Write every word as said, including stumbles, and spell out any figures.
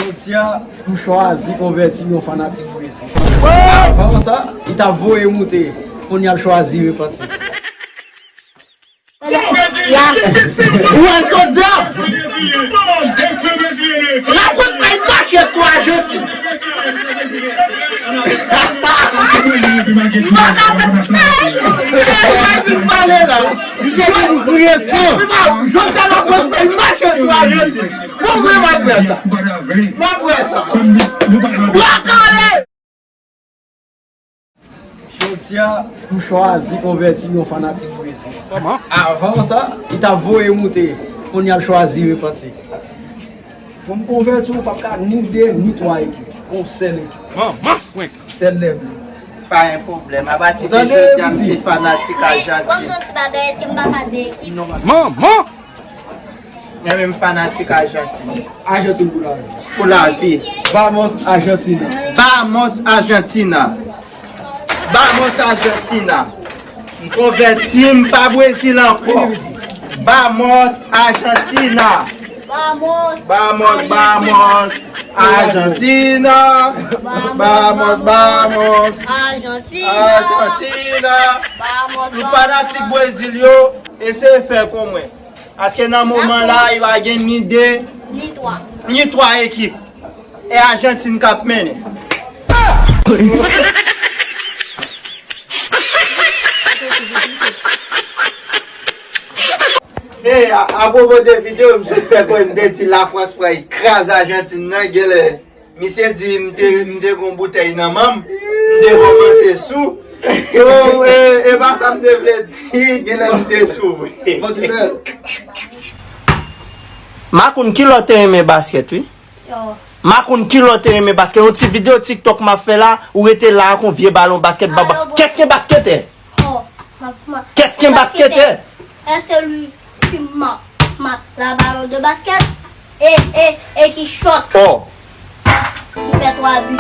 Jodi a, m chwazi konvèti m yon fanatik Brezil. Avan sa, li t ap voye moute, kounye a l chwazi repanti. Ya. Ou wè l jodi a? Lafrans pral mache sou Ajantin. M pa ka fè. Misye vin kriye san. Jodi a Lafrans pral mache sou Ajantin. Bon, mwen, m ap wè sa. M ap wè sa. Wakale! Jodi a, m chwazi konvèti m yon fanatik Brezil. Kòman? Avan sa, li t ap voye moute, kounye a l chwazi repanti. Pou m konvèti w, ou p ap ka ni de, ni twa ekip. Yon sèl ekip. Manman frenk! Sèl lèbli. Pa gen pwoblèm. Apati de jodi a, m se fanatik Ajantin. Bon, ti bagay, èske m pa ka de ekip? Manman! Mwen menm fanatik Ajantin. Ajantin pou lavi. Pou lavi. Vamos Argentina. Vamos Argentina. Vamos Argentina. M konvèti, m pa Brezil ankò. Vamos Argentina. Vamos, vamos, Argentina. Vamos, vamos, Argentina. Argentina. M fanatik Brezil yo, eseye fè kon mwen. Paske nan moman la, yo pa gen ni de, ni twa, ni twa ekip. E Ajantin k ap mennen. E, a, apwopo de videyo, m sot fè kwè m te di Lafrans pral kraze Ajantin nan, genlè. Misye di m te, m te gon boutèy nan men m, m te kòmanse sou. So, e, e pa sa m te vle di, genlè m te sou vre. Bon, ti bèl. Makoun, kilè w te renmen baskèt, wi? Yo. Makoun, kilè w te renmen baskèt? Yon ti videyo TikTok m ap fè la, ou rete la ak yon vye balon baskèt, baba. Kèske baskètè? Oh, ma, ma, Qu'est-ce qu'un basketteur? Un celui qui ma, ma, la ballon de basket et, et, et qui shot. Oh. Qui fait trois buts.